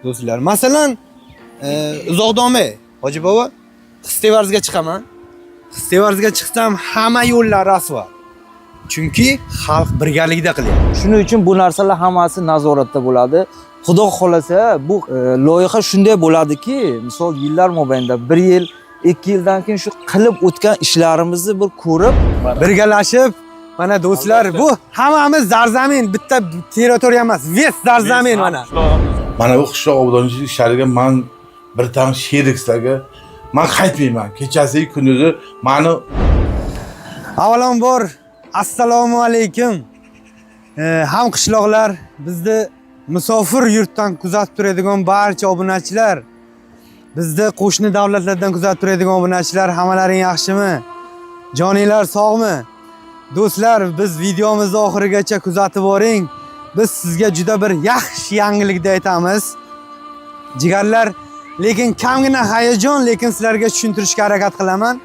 Do'stlar, masalan, uzoqda olmay, Hoji bobo, Histevarzga chiqaman. Histevarzga chiqsam hamma yo'llar asfalt. Chunki xalq birgalikda qilyapti. Shuning uchun bu narsalar hammasi nazoratda bo'ladi. Xudo xolasa bu loyiha shunday bo'ladiki, misol yillar mobaynida 1 yil, 2 yildan keyin shu qilib o'tgan ishlarimizni bir ko'rib, Birgalashib, mana do'stlar, bu hammamiz Zarzamin, bitta territoriya emas, весь Zarzamin mana. Mana bu qishloq obodonchilik ishlariga man bir tam sherik sizlarga. Man qaytmayman. Kechasi kunduzi mani. Avvalambor, assalomu alaykum. Ham qishloqlar, bizni musofir yurtdan kuzatib turadigan barcha obunachilar, bizni qo'shni davlatlardan kuzatib turadigan obunachilar, hammalaring yaxshimi? Joninglar sog'mi? Do'stlar, biz videomizni oxirigacha kuzatib boring. Biz sizga juda bir yaxshi yangilikni aytamiz. Jigarlar, lekin kamgina hayajon, lekin sizlarga tushuntirishga harakat qilaman.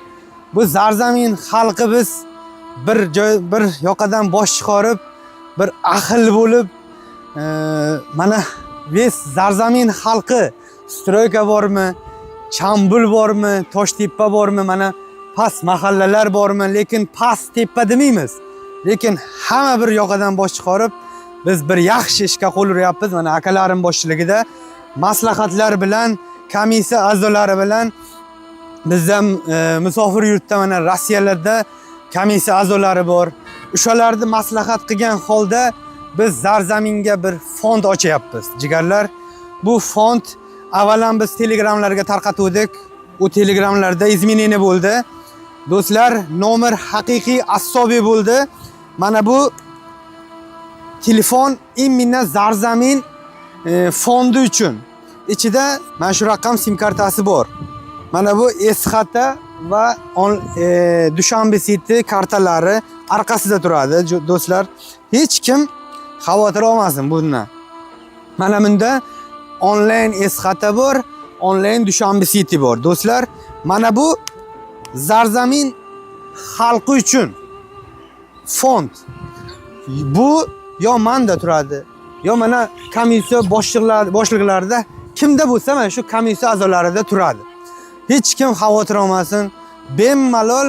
Bu Zarzamin xalqi biz bir joy, bir yoqadan bosh chiqarib, bir ahil bo'lib, mana весь Zarzamin xalqi, стройка bormi, Chambul bormi, Toshtepa bormi, mana past mahallalar bormi, lekin past tepa demaymiz. Lekin hamma bir yoqadan bosh chiqarib, biz bir yaxshi ishga qo'l uryapmiz. Mana akalarim boshchiligida maslahatlar bilan, komissiya a'zolari bilan bizda musofir yurtda, mana Rossiyalarda komissiya a'zolari bor. O'shalarni maslahat qilgan holda biz Zarzaminga bir fond ochyapmiz. Jigarlar, bu fond avvalan biz telegramlarga tarqatuvdik. U telegramlarda изменение bo'ldi. Do'stlar, nomer haqiqiy asobiy bo'ldi. Mana bu telefon именно Zarzamin fondi uchun. Ichida mana shu raqam sim kartasi bor. Mana bu Esxata va Dushanbe City kartalari orqasida turadi, do'stlar. Hech kim xavotir olmasin bundan. Mana bunda onlayn Esxata bor, onlayn Dushanbe City bor. Do'stlar, mana bu Zarzamin xalqi uchun fond. Bu yo manda turadi, yo mana komissiya boshliqlarida kimda bo'lsa, mana shu komissiya a'zolarida turadi. Hech kim xavotir olmasin. Bemalol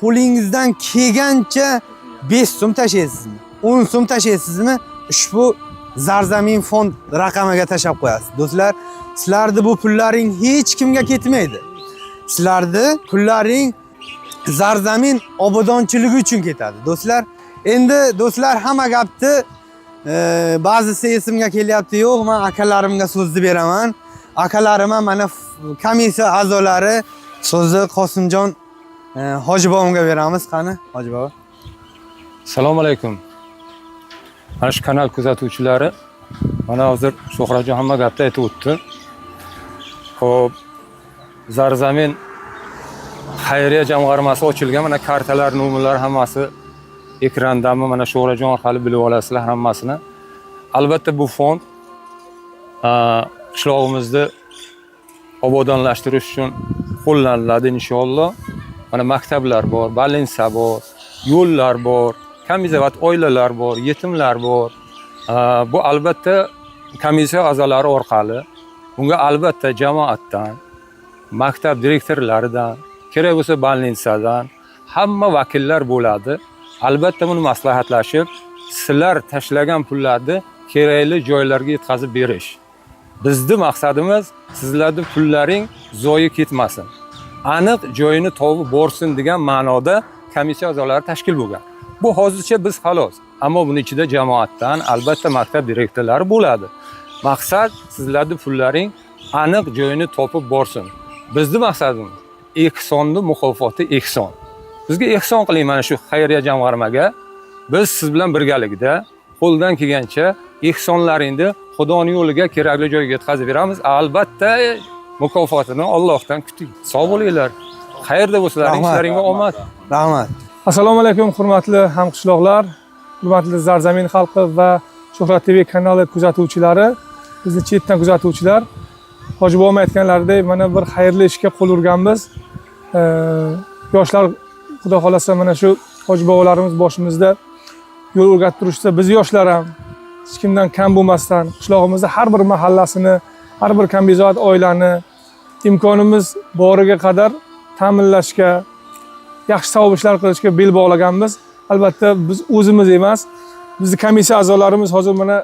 qo'lingizdan kelgancha 5 so'm tashlaysizmi, 10 so'm tashlaysizmi, ushbu Zarzamin fond raqamiga tashlab qo'yasiz. Do'stlar, sizlarni bu pullaring hech kimga ketmaydi. Sizlarni pullaring Zarzamin obodonchiligi uchun ketadi. Do'stlar, endi do'stlar, hamma gapni ba'zisi esimga kelyapti, yo'q, men akalarimga so'zni beraman. Akalarim ham mana komissiya a'zolari, so'zni Qosimjon Hoji bobomga beramiz. Qani, Hoji bobo. Assalomu alaykum. Mana shu kanal kuzatuvchilari, mana hozir Shuhratjon hamma gapni aytib o'tdi. Xo'p, Zarzamin xayriya jamg'armasi ochilgan. Mana kartalar, nomerlar hammasi ekrandami, mana Shuhratjon orqali bilib olasizlar hammasini. Albatta bu fond qishlog'imizni obodonlashtirish uchun qo'llaniladi inshaalloh. Mana maktablar bor, больница bor, yo'llar bor, kambizoat oilalar bor, yetimlar bor. Bu albatta komissiya a'zolari orqali bunga albatta jamoatdan, maktab direktorlaridan, kerak bo'lsa больница dan hamma vakillar bo'ladi. Albatta buni maslahatlashib, sizlar tashlagan pullarni kerakli joylarga yetkazib berish. Bizni maqsadimiz sizlarni pullaring zoyi ketmasin. Aniq joyini topib borsin degan ma'noda komissiya a'zolari tashkil bo'lgan. Bu hozircha biz xolos. Ammo buni ichida jamoatdan albatta maktab direktorlari bo'ladi. Maqsad sizlarni pullaring aniq joyini topib borsin. Bizni maqsadimiz ehsonni mukofoti ehson. Bizga ehson qiling mana shu xayriya jamg'armaga. Biz siz bilan birgalikda qo'ldan kelgancha ehsonlaringni Xudoning yo'liga kerakli joyga yetkazib beramiz. Albatta mukofotini Allohdan kuting. Sog' bo'linglar. Xayrda bo'lsalaring, Rahmat. ishlaringga omad. Rahmat. Assalomu alaykum, hurmatli hamqishloqlar, hurmatli Zarzamin xalqi va Shuhrat TV kanali kuzatuvchilari, bizni chetdan kuzatuvchilar. Hoji bobom aytganlaridek, mana bir xayrli ishga qo'l urganmiz. Yoshlar xudo xolasa mana shu hoji bobolarimiz boshimizda yo'l o'rgatib turishsa, biz yoshlar ham hech kimdan kam bo'lmasdan qishlog'imizni har bir mahallasini Har bir kambezot oilani imkonimiz boriga qadar ta'minlashga, yaxshi savob ishlar qilishga bel bog'laganmiz. Albatta biz o'zimiz emas, bizni komissiya a'zolarimiz hozir mana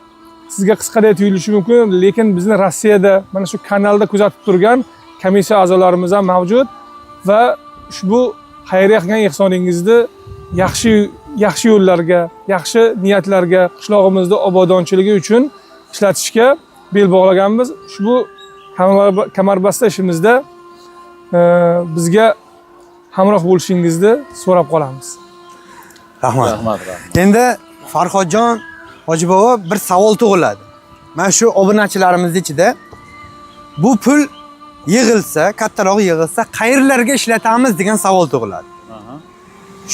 sizga qisqaday tuyulishi mumkin, lekin bizni Rossiyada mana shu kanalda kuzatib turgan komissiya a'zolarimiz ham mavjud va ushbu xayriya qilgan ehsoningizni yaxshi yaxshi yo'llarga, yaxshi niyatlarga, qishlog'imizni obodonchiligi uchun ishlatishga bel bog'laganmiz. Ushbu kamarbasta ishimizda bizga hamroh bo'lishingizni so'rab qolamiz. Rahmat. Rahmat, rahmat. Endi Farhodjon, Hoji bobo, bir savol tug'iladi. Mana shu obunachilarimiz ichida bu pul yig'ilsa, kattaroq yig'ilsa, qayerlarga ishlatamiz degan savol tug'iladi.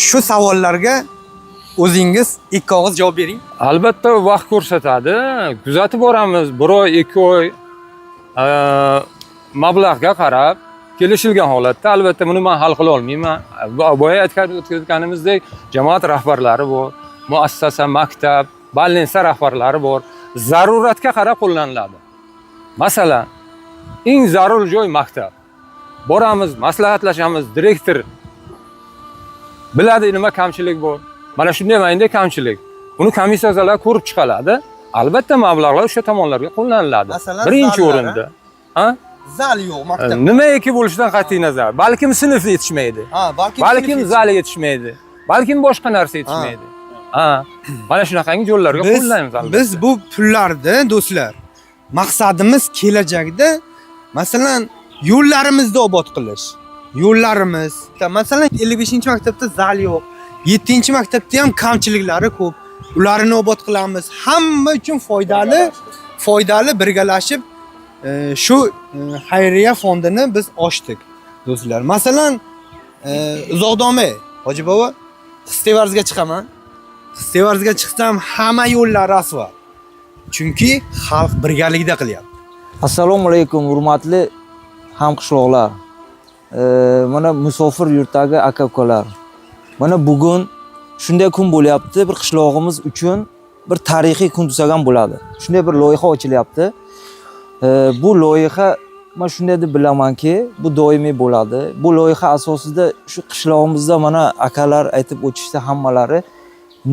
Shu savollarga o'zingiz ikki og'iz javob bering. Albatta vaqt ko'rsatadi. Kuzatib boramiz. 1 oy, 2 oy mablag'ga qarab kelishilgan holatda albatta buni men hal qila olmayman. Boya aytganimizdek jamoat rahbarlari bor, muassasa, maktab, больница rahbarlari bor. Zaruratga qarab qo'llaniladi. Masalan, eng zarur joy maktab. Boramiz, maslahatlashamiz, direktor biladi nima kamchilik bor. Mana shunday mayda kamchilik. Uni komissiya a'zolari ko'rib chiqaladi. Albatta mablag'lar o'sha tomonlarga qo'llaniladi. Masalan, Birinchi zallar, o'rinda. Ha? Zal yo'q maktabda. Nimaiki bo'lishidan qat'iy nazar. Balkim sinf yetishmaydi. Ha, balkim Balkim zal yetishmaydi. Balkim boshqa narsa yetishmaydi. Ha. Mana shunaqangi yo'llarga qo'llaymiz albatta. Biz bu pullarni do'stlar, maqsadimiz kelajakda masalan yo'llarimizni obod qilish. Yo'llarimiz, masalan 55-maktabda zal yo'q. 7-maktabda ham kamchiliklari ko'p. Ularni obod qilamiz. Hamma uchun foydali, foydali birgalashib shu xayriya fondini biz ochdik do'stlar. Masalan, uzoqda olmay, Hoji bobo, Histevarzga chiqaman. Histevarzga chiqsam hamma yo'llar asfalt. Chunki xalq birgalikda qilyapti. Assalomu alaykum hurmatli hamqishloqlar. Mana musofir yurtdagi aka ukalar. Mana bugun shunday kun bo'lyapti, bir qishlog'imiz uchun bir tarixiy kun desak ham bo'ladi. Shunday bir loyiha ochilyapti. Bu loyiha men shunday deb bilamanki, bu doimiy bo'ladi. Bu loyiha asosida shu qishlog'imizda mana akalar aytib o'tishdi hammalari,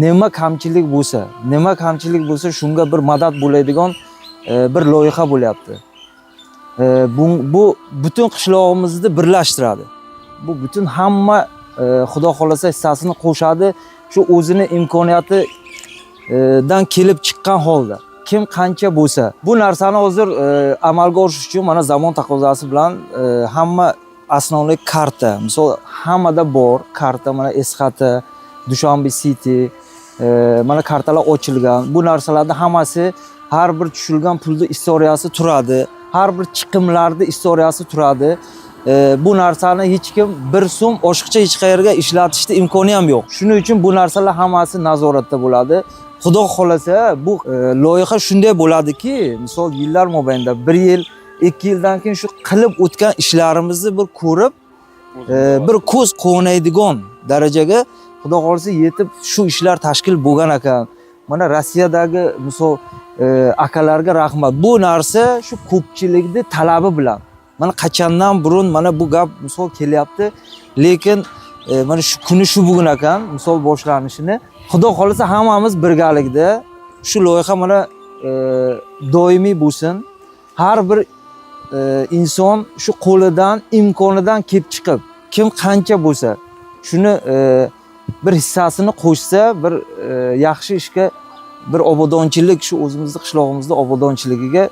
nima kamchilik bo'lsa, nima kamchilik bo'lsa shunga bir madad bo'ladigan bir loyiha bo'lyapti. Bu butun qishlog'imizni birlashtiradi. Bu butun hamma Xudo xolasa hissasini qo'shadi, shu o'zini imkoniyati dan kelib chiqqan holda kim qancha bo'lsa bu narsani hozir amalga oshirish uchun mana zamon taqozosi bilan hamma asnovli karta, misol hammada bor karta, mana SXT, Dushanbe City, mana kartalar ochilgan. Bu narsalarda hammasi har bir tushilgan pulni istoriyasi turadi, har bir chiqimlarni istoriyasi turadi. Bu narsani hech kim bir so'm oshiqcha hech qayerga ishlatishni imkoni ham yo'q. Shuning uchun bu narsalar hammasi nazoratda bo'ladi. Xudo xolasa bu loyiha shunday bo'ladiki, misol yillar mobaynida 1 yil, 2 yildan keyin shu qilib o'tgan ishlarimizni bir ko'rib, bir ko'z quvonaydigan darajaga Xudo xolasa yetib shu ishlar tashkil bo'lgan ekan. Mana Rossiyadagi misol akalarga rahmat. Bu narsa shu ko'pchilikning talabi bilan. Mana qachondan burun mana bu gap misol kelyapti, lekin mana shu kuni shu bugun ekan, misol boshlanishini. Xudo xolasa hammamiz birgalikda shu loyiha mana doimiy bo'lsin. Har bir inson shu qo'lidan, imkonidan kelib chiqib, kim qancha bo'lsa, shuni bir hissasini qo'shsa, bir yaxshi ishga, bir obodonchilik, shu o'zimizni qishlog'imizni obodonchiligiga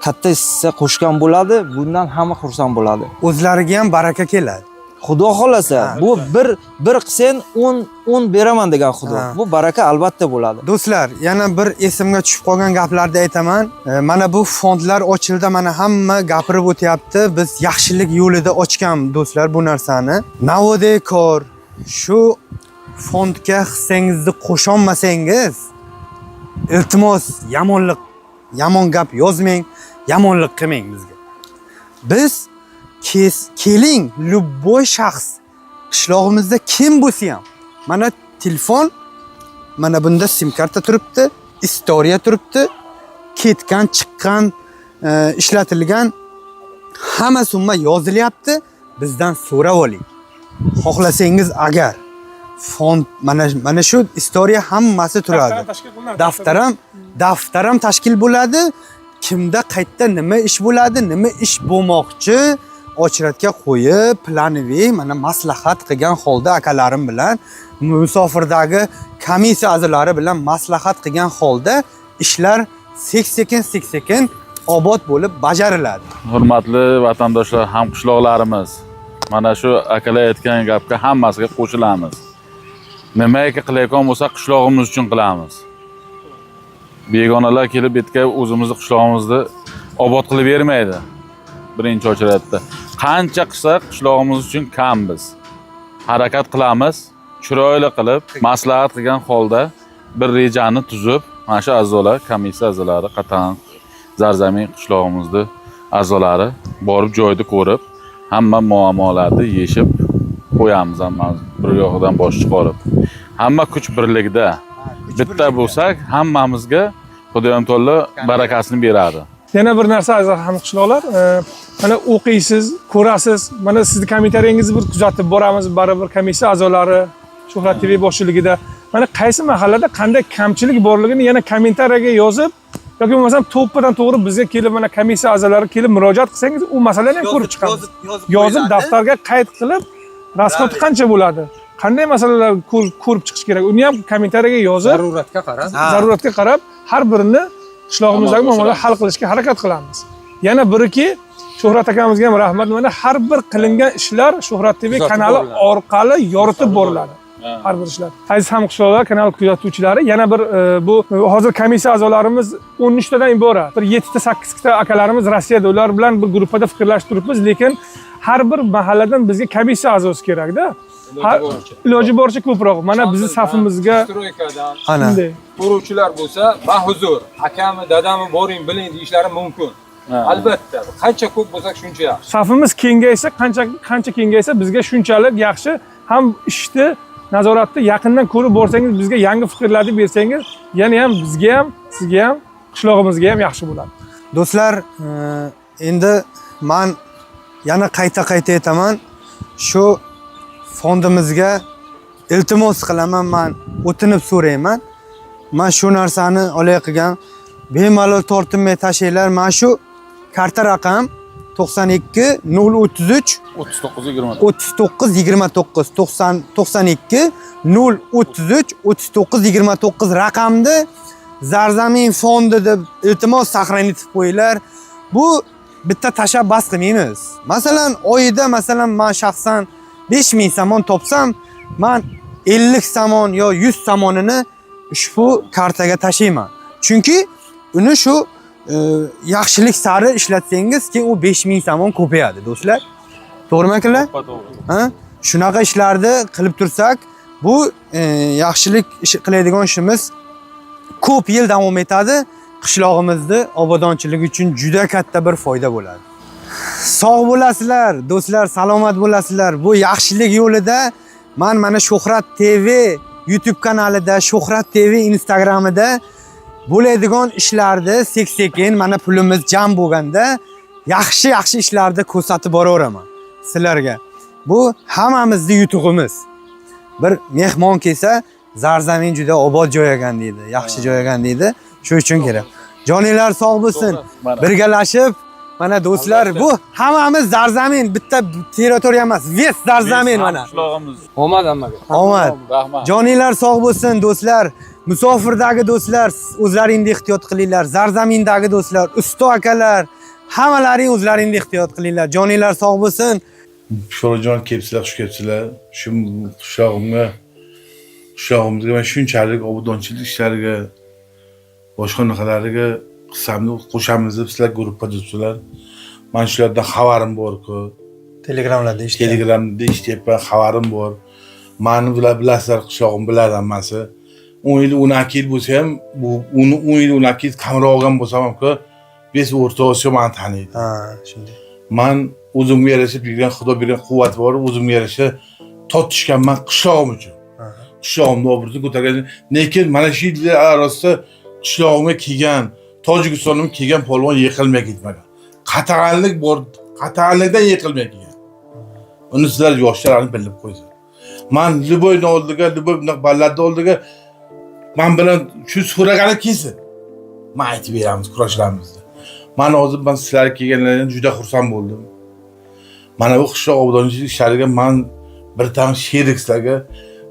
katta hissa qo'shgan bo'ladi. Bundan hamma xursand bo'ladi. O'zlariga ham baraka keladi. Xudo xolasa, bu bir qilsang 10 beraman degan Xudo. Bu baraka albatta bo'ladi. Do'stlar, yana bir esimga tushib qolgan gaplarni aytaman. Mana bu fondlar ochildi, mana hamma gapirib o'tyapti. Biz yaxshilik yo'lida ochgan do'stlar bu narsani. Navodekor shu fondga hissangizni qo'sholmasangiz, iltimos yomonlik, yomon gap yozmang, yomonlik qilmang bizga. Biz keling, любой shaxs qishlog'imizda kim bo'lsa ham, mana telefon, mana bunda sim karta turibdi, istoriya turibdi, ketgan, chiqqan ishlatilgan hamma summa yozilyapti. Bizdan so'rab oling. Xohlasangiz agar fond mana shu istoriya hammasi turadi. Daftar ham tashkil qilinadi. Daftar ham tashkil bo'ladi. Kimda qayerda nima ish bo'ladi, nima ish bo'lmoqchi, ochratga qo'yib, planoviy mana maslahat qilgan holda akalarim bilan, musofirdagi komissiya a'zolari bilan maslahat qilgan holda ishlar sekin obod bo'lib bajariladi. Hurmatli vatandoshlar, hamqishloqlarimiz, mana shu akalar aytgan gapga hammasiga qo'shilamiz. Nimaiki qilayotgan bo'lsak, qishlog'imiz uchun qilamiz. Begonalar kelib bu yerga o'zimizni qishlog'imizni obod qilib bermaydi. Birinchi ochiratda. Qancha qilsak qishlog'imiz uchun kam biz. Harakat qilamiz, chiroyli qilib, maslahat qilgan holda bir rejani tuzib, mana shu a'zolar, komissiya a'zolari, qat'an Zarzamin qishlog'imizni a'zolari borib joyida ko'rib, hamma muammolarni yechib qo'yamiz hammamiz bir yoqdan bosh chiqarib. Hamma kuch birligida. Bitta bo'lsak, hammamizga Xudoyim taolo barakasini beradi. Yana bir narsa, aziz hamqishloqlar, mana o'qiysiz, ko'rasiz, mana sizni kommentariyangizni bir kuzatib boramiz, baribir komissiya a'zolari Shuhrat TV boshchiligida mana qaysi mahallada qanday kamchilik borligini yana kommentariyaga yozib yoki bo'lmasam to'ppadan to'g'ri bizga kelib mana komissiya a'zolari kelib murojaat qilsangiz, u masalani ham ko'rib chiqamiz. Yozib daftarga qayd qilib, rasxod qancha bo'ladi, qanday masalalar ko'rib chiqish kerak, uni ham kommentariyaga yozib, Zaruratga qarab. Zaruratga qarab har birini qishlog'imizdagi muammolarni hal qilishga harakat qilamiz. Yana biriki Shuhrat akamizga ham rahmat. Mana har bir qilingan ishlar Shuhrat TV Kuzatib kanali boriladi. orqali yoritib boriladi. Har bir ishlar. Aziz hamqishloqlar, kanal kuzatuvchilari, yana bir bu hozir komissiya a'zolarimiz 13 tadan iborat. Bir 7 ta 8 ta akalarimiz Rossiyada, ular bilan bir guruhda fikrlashib turibmiz, lekin har bir mahalladan bizga komissiya a'zosi kerakda. Iloji boricha ko'proq. Mana bizni safimizga Stroykadan Ana. shunday. ko'ruvchilar bo'lsa, bahuzur, akami, dadami boring, biling deyishlari mumkin. Albatta, qancha ko'p bo'lsak shuncha yaxshi. Safimiz kengaysa, qancha kengaysa bizga shunchalik yaxshi. Ham ishni nazoratni yaqindan ko'rib borsangiz, bizga yangi fikrlarni bersangiz, yana ham bizga ham, sizga ham, qishlog'imizga ham yaxshi bo'ladi. Do'stlar, endi man yana qayta aytaman, shu fondimizga iltimos qilaman, man o'tinib so'rayman. Man shu narsani olay qilgan, bemalol tortinmay tashlaylar. Mana shu karta raqam 92 033 39 20. 39 29 90 92 033 39 29 raqamni Zarzamin fondi deb iltimos saqlanib qo'yinglar. Bu bitta tashlab bas qilmaymiz. Masalan, oyida masalan men shaxsan 5000 somon topsam, men 50 somon yo 100 somonini ushbu kartaga tashlayman. Chunki uni shu yaxshilik sari ishlatsangiz, keyin u 5000 somon ko'payadi, do'stlar. To'g'rimi akalar? Ha? Shunaqa ishlarni qilib tursak, bu yaxshilik ish qiladigan ishimiz ko'p yil davom etadi. Qishlog'imizni obodonchiligi uchun juda katta bir foyda bo'ladi. Sog' bo'lasizlar, do'stlar, salomat bo'lasizlar. Bu yaxshilik yo'lida men mana Shuhrat TV YouTube kanalida, Shuhrat TV Instagramida bo'ladigan ishlarni sekin mana pulimiz jam bo'lganda yaxshi-yaxshi ishlarni ko'rsatib boraveraman sizlarga. Bu hammamizni yutug'imiz. Bir mehmon kelsa, Zarzamin juda obod joy ekan deydi, yaxshi joy ekan deydi. Shu uchun kerak. Joninglar sog' bo'lsin. Birgalashib mana do'stlar, bu hammamiz Zarzamin, bitta territoriya emas, ves Zarzamin mana. Qishlog'imiz. Omad hammaga. Omad. Rahmat. Joninglar sog' bo'lsin do'stlar. Musofirdagi do'stlar, o'zlaringni ehtiyot qilinglar. Zarzamindagi do'stlar, usta akalar, hammalaring o'zlaringni ehtiyot qilinglar. Joninglar sog' bo'lsin. Sho'rajon kelibsizlar, xush kelibsizlar. Shu qishlog'imizga man shunchalik obodonchilik ishlariga, boshqa naqalariga hissamni qo'shamiz deb sizlar guruhga tuzibsizlar. Man shulardan xabarim bor-ku. Telegramlarda ishlayapman. Telegramda ishlayapman, xabarim bor. Mani bular bilasizlar, qishlog'im biladi hammasi. 10 yil 12 yil bo'lsa ham, bu 10 yil 12 yil kamroq olgan bo'lsam ham-ku, 5 O'rta Osiyo meni taniydi. Ha, shunday. Man o'zimga yarasha bergan, Xudo bergan quvvat bor, o'zimga yarasha tortishganman qishlog'im uchun. Qishlog'imni obro'sini ko'targan. Lekin mana shu yillar orasida qishlog'imga kelgan, Tojikistondan kelgan polvon yiqilmay ketmagan. Qatag'anlik bor, qatag'anlikdan yiqilmay kelgan. Uni sizlar yoshlar bilib qo'ysin. Man любой oldiga, любой bunaqa bolalarni oldiga man bilan shu so'ragani kelsin. Man aytib beramiz kurashlarimizni. Man hozir man sizlar kelganlaringdan juda xursand bo'ldim. Mana bu qishloq obodonchilik ishlariga man bir tam sherik sizlarga.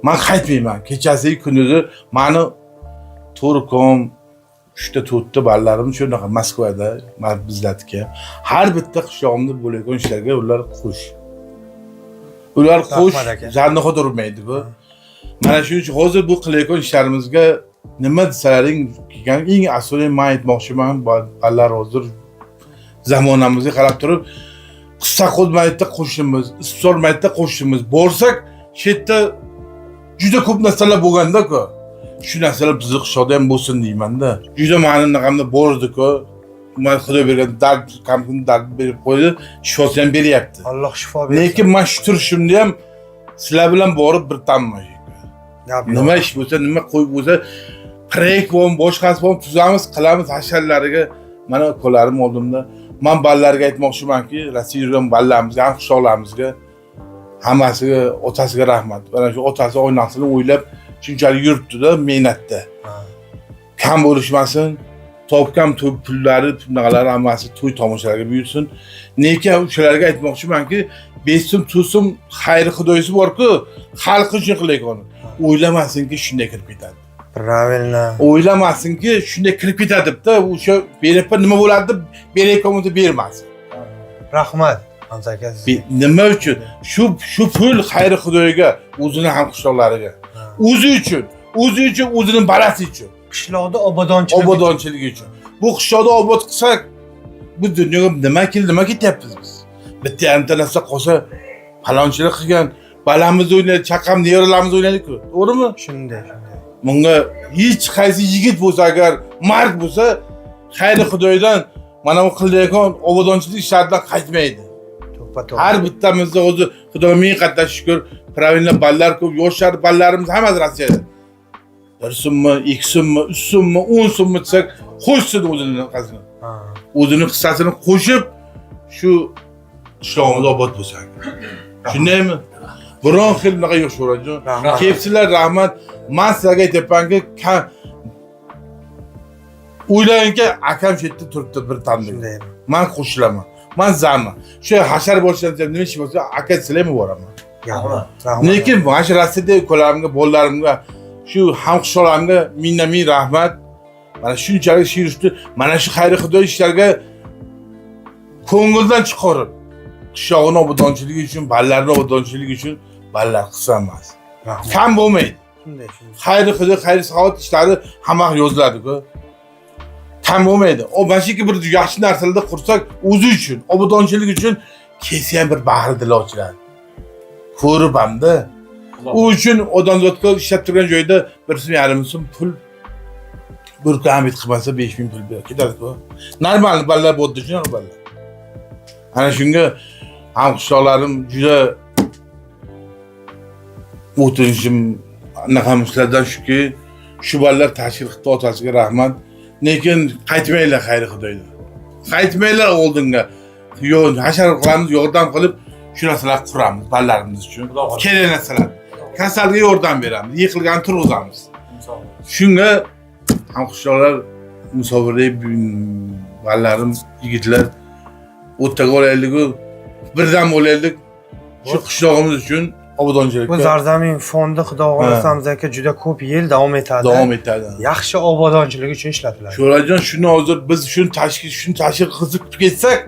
Man qaytmayman. Kechasi kunduzi mani to'rkom 3ta 4ta bolalarim shunaqa Moskvada, man bizlarniki. Har bitta qishlog'imda bo'layotgan ishlarga ular qo'sh. Ular qo'sh, Rahmat aka. zannixa turmaydi bu. Mana shuning uchun hozir bu qilayotgan ishlarimizga nima desalaring kelgan eng asosiy man aytmoqchiman, bolalar hozir zamonamizga qarab turib Qissaqo'l maytda qo'shimiz, Istor maytda qo'shimiz. Borsak, shu yerda juda ko'p narsalar bo'lganda-ku. Shu narsalar bizni qishloqda ham bo'lsin deyman-da. Juda mani anaqamda bordi-ku. Man Xudo bergan dard, kam dard berib qo'ydi, shifosini ham beryapti. Alloh shifo bersin. Lekin man shu turishimda ham sizlar bilan borib bir tamman. Gap yo'q. Nima ish bo'lsa, nima qo'yib bo'lsa, proyekt bo'lsin, boshqasi bo'lsin, tuzamiz, qilamiz hasharlariga. Mana ukalarim oldimda. Man bolalarga aytmoqchimanki, Rossiya yurgan bolalarimizga, ham qishloqlarimizga hammasiga otasiga rahmat. Mana shu otasi oynasini o'ylab shunchalik yuribdi-da mehnatda. Ha. Kam bo'lishmasin, topgan to'y pullari, bunaqalari hammasi to'y tomoshalarga buyursin. Lekin o'shalarga aytmoqchimanki, 5 so'm, 4 so'm xayri xudoyisi bor-ku, xalq uchun qilayotgan. O'ylamasinki shunday kirib ketadi. Правильно. O'ylamasinki shunday kirib ketadi debda, o'sha berib nima bo'ladi deb berayotgan bo'lsa bermasin. Rahmat Hamza aka. sizga. Nima uchun? Shu pul xayri xudoyiga, o'zini ham qishloqlariga. Ha. O'zi uchun, o'zi uchun, o'zini balasi uchun. Qishloqda obodonchilik. Obodonchiligi uchun. Bu qishloqda obod qilsak, bu dunyoga nima keldi, nima ketyapmiz biz? Bitta yarimta narsa qolsa, falonchilik qilgan, balamiz o'ynaydi, chaqam nevaralarimiz o'ynaydi-ku. To'g'rimi? Shunday, shunday. Bunga hech qaysi yigit bo'lsa, agar mard bo'lsa, xayri xudoydan mana bu qilayotgan obodonchilik ishlaridan qaytmaydi. To'ppa-to'g'ri. Har bittamizda o'zi Xudoga ming qatla shukr, правильно ballar ko'p, yoshlar ballarimiz hammasi Rossiyada. 1 so'mmi, 2 so'mmi, 3 so'mmi, 10 so'mmi desak, qo'shsin o'zini qasini. Ha. O'zini hissasini qo'shib shu qishlog'imiz obod bo'lsa. Shundaymi? Biron xil bunaqa yo'q Sho'rajon. Rahmat. Kelibsizlar, rahmat. Man sizlarga aytyapmanki, o'ylangki, akam shu yerda turibdi bir tamda. Shunday. Man qo'shilaman. Man zamman. Shu hashar boshlansa, nima ish bo'lsa, aka sizlarga boraman. Rahmat. Rahmat. Lekin mana shu Rossiyada ukalarimga, bolalarimga, shu hamqishloqlarimga mingdan ming rahmat. Mana shunchalik shu yurishdi. Mana shu xayri xudo ishlarga ko'ngildan chiqarib, qishlog'ini obodonchiligi uchun, bolalarni obodonchiligi uchun bolalar qilsa emas. Rahmat. Kam bo'lmaydi. Shunday, shunday. Xayri xudo, xayri saxovat ishlari hamma yoziladi-ku. Kam bo'lmaydi. O mana shu bir yaxshi narsalarda qursak, o'zi uchun, obodonchilik uchun kelsa ham bir bahri dili ochiladi. Ko'rib hamda. U uchun odamzodga ishlab turgan joyda 1 so'm, yarim so'm pul bir kun qilmasa 5000 pul berib ketadi-ku. Normal bolalar bo'ldi, shunaqa bolalar. Ana shunga ham qishloqlarim juda o'tinchim anaqa sizlardan shuki, shu bolalar tashkil qildi, otasiga rahmat. Lekin qaytmanglar xayri xudoydan. Qaytmanglar oldinga. Yo'q, hashar qilamiz, yordam qilib shu narsalarni quramiz bolalarimiz uchun. Kerak narsalar. Kasalga yordam beramiz, yiqilganni turg'izamiz. Shunga ham qishloqlar musofirlik bolalarim, yigitlar o'rtaga olaylik, birdam bo'laylik. Shu qishlog'imiz uchun obodonchilikka Bu Zarzamin fondi Xudo xohlasa Hamza aka juda ko'p yil davom etadi. davom etadi. Yaxshi obodonchilik uchun ishlatiladi. Sho'rajon, shuni hozir biz shuni tashkil qilib ketsak,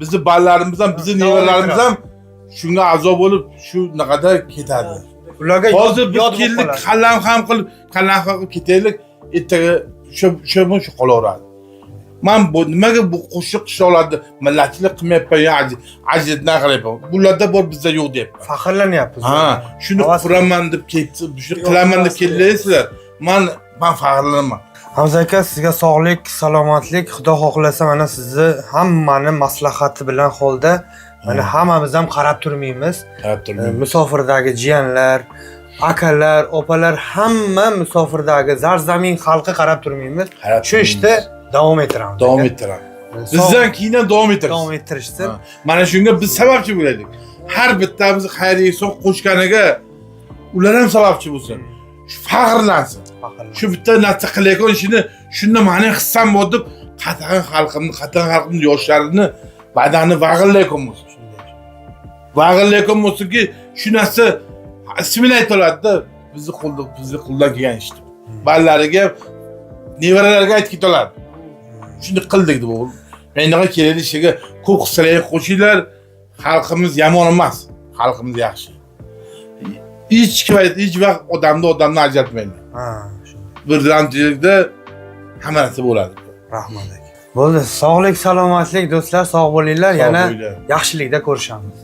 bizni bolalarimiz ham, bizni Davom nevaralarimiz ham shunga a'zo bo'lib, shu naqadar ketadi. Ularga Hozir biz yod bo'lib keldik, qoladi. qallam ham qilib, qallam ham qilib ketaylik, ertaga shu shu qolaveradi. Man bu nimaga bu qo'shiq qishloqlarda millatchilik qilmayapman yo ajritdan qilyapman. Bularda bor, bizda yo'q deyapman. Faxrlanyapmiz. Ha, shuni Havas quraman deb ketdi, shuni qilaman deb keldingizlar. Man faxrlanaman. Hamza aka, sizga sog'lik, salomatlik, Xudo xohlasa mana sizni hammani maslahati bilan holda mana hammamiz ham qarab turmaymiz. Qarab turmaymiz. Musofirdagi jiyanlar, akalar, opalar, hamma musofirdagi zarzamin xalqi qarab turmaymiz. Qarab Shu ishda Davom ettiramiz. Davom aka. ettiramiz. Bizdan keyin ham davom ettiramiz. Davom ettirishsin. Ha. Mana shunga biz sababchi bo'laylik. Har bittamiz xayr ehson qo'shganiga ular ham sababchi bo'lsin. Shu faxrlansin. Faxrlansin. Shu bitta narsa qilayotgan ishini shunda mani hissam bor deb qatag'an xalqimni, qatag'an xalqimni yoshlarini badani vag'illayotgan bo'lsin. Shunday. Vag'illayotgan bo'lsinki, shu narsa ismini ayta oladida, bizni qo'lda, bizni qo'ldan kelgan ish deb. Bolalariga, nevaralariga aytib keta oladi. Shuni qildik deb o'g'il. Mendaqa kerakli ishiga ko'p hissalarga qo'shinglar. Xalqimiz yomon emas, xalqimiz yaxshi. Hech kim hech vaqt odamni odamdan ajratmanglar. Ha, shunday. Birdamchilikda hamma narsa bo'ladi. Rahmat aka. Bo'ldi. Sog'lik, salomatlik do'stlar, sog' bo'linglar. Sog' Yana bo'linglar. yaxshilikda ko'rishamiz.